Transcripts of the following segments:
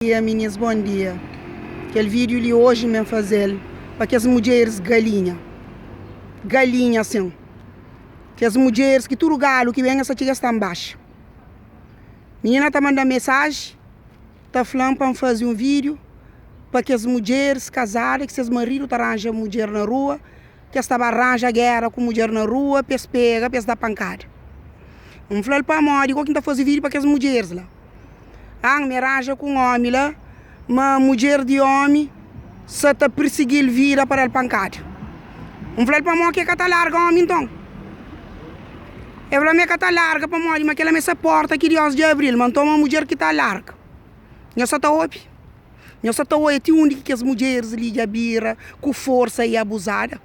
Dia minis bom dia kel video li hoje me fazel pa kes mudjeres galinha galinha sim kes mudjeres ki tudo galo ki bem es ta txiga es ta nbaxa minina ta manda message ta flam pa nfaze um video pa kes mudjeres kazada ki ses marido ta ranja mudjer na rua ki es ta ba ranja gera ku mudjer na rua pa es pega pa es da pankada nflal pamodi ko ki nta faze video pa kes mudjeres la. An mi ranja ku un omi la, ma mudjer di omi sa ta pirsigi-l vida pa da-l pankada. N fla-l pamodi ki e ka ta larga omi nton? E fla ma e ka ta larga pamodi ma kel-la ma e sa porta ki Diós dja abri-l, ma nton ma mudjer ki ta larga. Nhos sa ta obi? Nhos sa ta oia ti undi ki kes mudjeris li dja bira ku forsa i abuzada?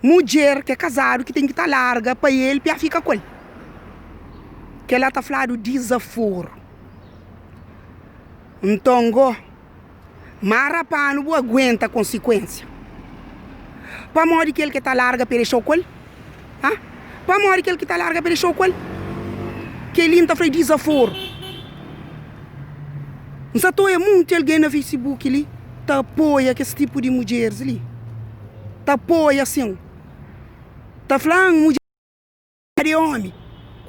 Mudjer ki é kazadu ki ten ki ta larga pa el pa fika ku el. Kel-la ta fladu dizaforu. Nton go, mara panu bu aguenta konsikuensia. Pamodi kel ki ta larga pa e dexa-u ku el? Ha? Pamodi kel ki ta larga pa e dexa-u ku el? Kel-li N ta fla é dizaforu. N sa ta oia monti algen na Facebook li ta apoia kes tipu di mudjeris li. Ta apoia sin. Ta fla, ah, mudjer é omi,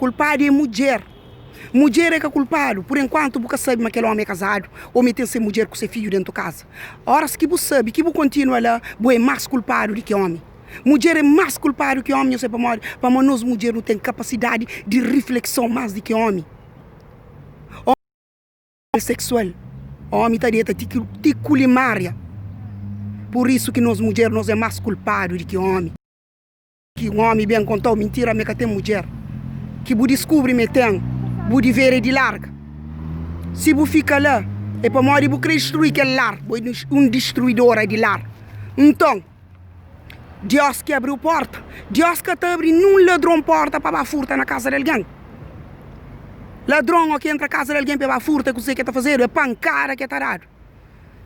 kulpadu é mudjer. Mudjer é ka kulpadu, pur enkuantu bu ka sabe ma kel omi é kazadu ô ma el ten se mudjer ku se fidju dentu kaza. Óras ki bu sabe ki bu kontinua la, bu é más kulpadu di ki omi. Mudjer é más kulpadu ki omi, nhos sabe pamodi? Pamodi nos mudjer nu ten kapasidadi di riflekson más di ki omi. Omi seksual, omi ta deta ti ti ku limária. Pur isu ki nos mudjer nos é más kulpadu di ki omi. Ki un omi ben kontau mintira ma e ka ten mudjer, ki bu diskubri ma e ten, bu diver é di larga. Si bu fika la, é pamodi bu kre distrui kel lar, bo é un distruidora di lar. Nton. Diós ki abriu porta. Diós ka ta abri nun ladron porta pa ba furta na kaza di algen. Ladron ô ki entra kaza di algen pa e ba furta, kuzê ki e ta fazedu? É pankada ki e ta dadu.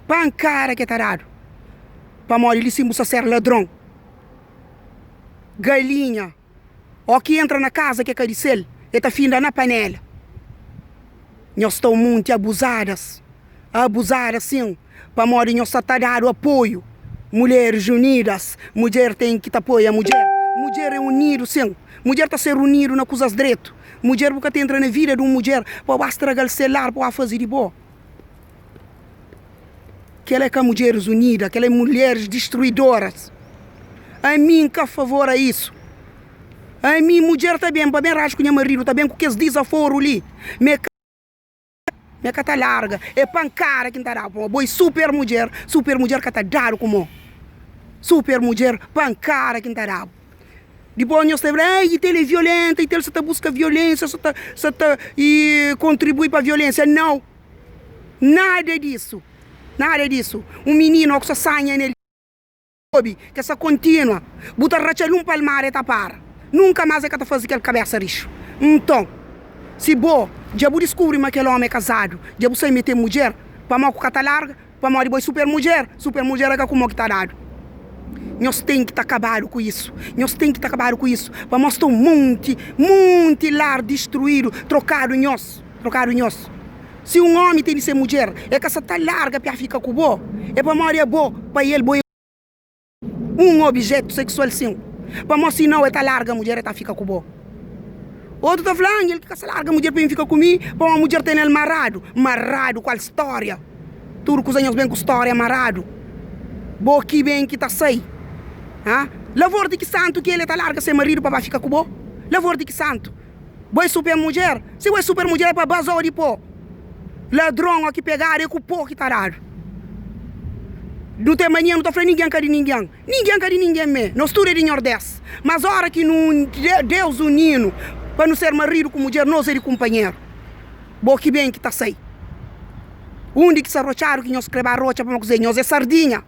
Pankada ki e ta dadu. Pamodi li sin bu sta ser ladron. Galinha ô ki entra na kaza ki é ka di sel, e ta finda na panela. Nhos sta un munti abuzadas. Abuzadas sin. Pamodi nhos sa ta dadu apoiu. Mulheres unidas, mudjer ten ki ta apoia mudjer. Mudjer é unidu sin. Mudjer ta ser unidu na kuzas dretu. Mudjer bu ka ta entra na vida di un mudjer pa ba stragal se lar pa ba faze di bo. Kel é ka mudjeres unida, kel é mulheres distruidoras. Ami N ka favor a isu. Ami mudjer ta ben pa ben raja ku nha maridu, ta ben ku kes dizaforu li. Ma é ka. Nha ka ta larga, é pankada ki N ta da bo. Bo é super mudjer, super mudjer ka ta dadu ku mo. Super mudjer, pankada ki N ta da bo. Dipôs nhos ta fla, ei, kel é violenta, kel sa ta buska violensia, sa ta, sa ta i kontribui pa violensia. Nau, nada disu, nada disu. Un mininu ó ku sa sanha nel. Obi ke sa kontinua, bu ta ratxa-l un palmada e ta para. Nunka mas e ka ta faze kel kabesa rixu. Nton, si bo dja bu diskubri ma kel omi é kazadu, dja bu sai ma e ten mudjer, pamodi ku ka ta larga? Pamodi bo é super mudjer? Super mudjer é ka ku mo ki ta dadu. Nhos ten ki ta kabadu ku isu. Nhos ten ki ta kabadu ku isu. Pamodi sta un monti, monti lar distruidu trokadu nhos, trokadu nhos. Si un ómi tene se mudjer, el ka sa ta larga pa el fika ku bo. É pamodi abo, pa el, bo é un obijétu seksual sin. Pamodi si nau, el ta larga mudjer, el ta fika ku bo. Otu ta fla, El ki ka sa larga mudjer pa ben fika ku mi, pamodi mudjer tene el maradu. Maradu? Kual stória? Tudu kuza nhos ben ku stória maradu. Bo ki ben ki ta sai. Ha? Lavor di ki santu ki el ta larga se maridu pa ba fika ku bo? Lavor di ki santu? Bo é super mudjer? Si bo é super mudjer é pa bazau di po. Ladron o ki pegadu é ku po ki ta dadu. Nu ten mania nu ta fla ningen ka di ningen. Ningen ka di ningen me. Nos tudu é di Nhordés. Mas ora ki nu Deus uninu pa nu ser maridu ku mudjer nos é di kunpanheru. Bo ki ben ki ta sai. Undi ki sta rotxadu ki nhos kre ba rotxa pamodi kuzê? Nhos é sardinha.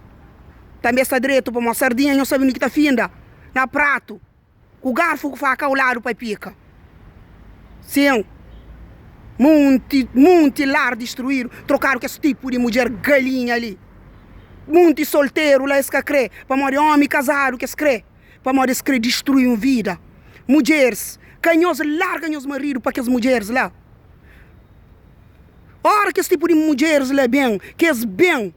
Tanbe sta dretu pamodi sardinha nhos sabe undi ki ta finda? Na pratu. Ku garfu ku faka au ladu pa pika. Sin, munti, munti lar distruídu trokadu kes tipu di mudjer galinha li. Munti solteru la es ka kre pamodi omi kazadu ki es kre, pamodi es kre distrui un vida. Mudjeris, ka nhos larga nhos maridu pa kes mudjeris la. Ora ki es tipu di mudjeris la ben, ki es ben,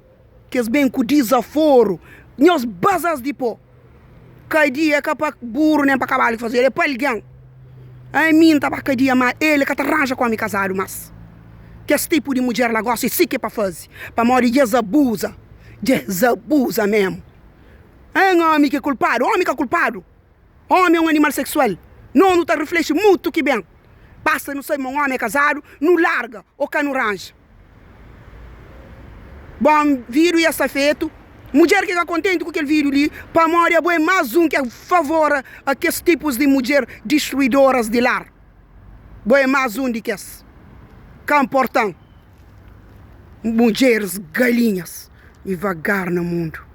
ki es ben ku dizaforu, nhos baza-s di po. Kadia é ka pa buru nen pa kabalu ki fazedu, é pa algen. Ami N ta ba kadia, má el ka ta ranja ku omi kazadu más. Kes tipu di mudjer la gosi si ki é pa faze, pamodi dja es abuza, dja es abuza memu. Ein omi ki é kulpadu, omi ka kulpadu. Omi é un animal seksual. Nos nu ta riflexi mutu ki ben. Basta nu sabe ma un omi é kazadu, nu larga o ka nu ranja. Bon, vídiu ya sta fetu. Mudjer ki ka kontenti ku kel vídiu li, pamodi abo é más un ki a favor a kes tipus di mudjer distruidoras di lar. Bo é más un di kes. Ka nportan. Mudjeris galinhas divagar na mundu.